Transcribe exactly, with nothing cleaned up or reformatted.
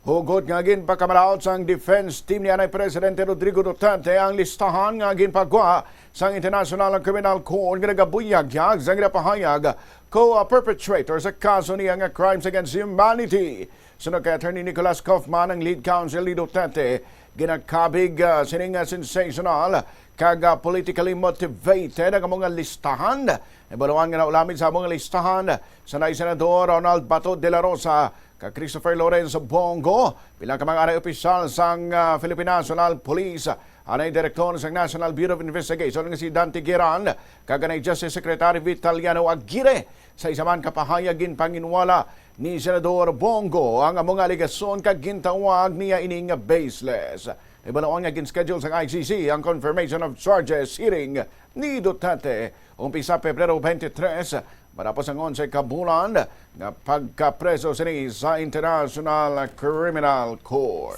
Hugot nga ginpakamaraot sang defense team ni anay Presidente Rodrigo Duterte ang listahan nga ginpagwa sang International Criminal Court nga nagabuyagyag sang ginapahayag co-perpetrator sa kaso niya nga crimes against humanity. Suno kay Attorney Nicholas Kaufman, ang lead counsel ni Duterte, ginakabig ah, sining ah, sensational kag ah, politically motivated ang mga listahan. Ibaluan nga naulamid sa mga listahan sa nay Senador Ronald Bato de la Rosa, ka Christopher Lawrence Bongo, pila ka mga anay opisyal sang ah, Philippine National Police, anay direktor sang National Bureau of Investigation nga si Dante Gueran, kag anay Justice Secretary Vitaliano Aguirre. Sa isa man ka pahayag, ginpanginwala ni Senador Bongo ang mga alegasyon kag gintawag niya ini nga baseless. Ibaluan nga gin-schedule sang I C C ang confirmation of charges hearing ni Duterte umpisa Pebrero twenty-three, matapos ang onse ka bulan nga pagkapreso sini sa International Criminal Court.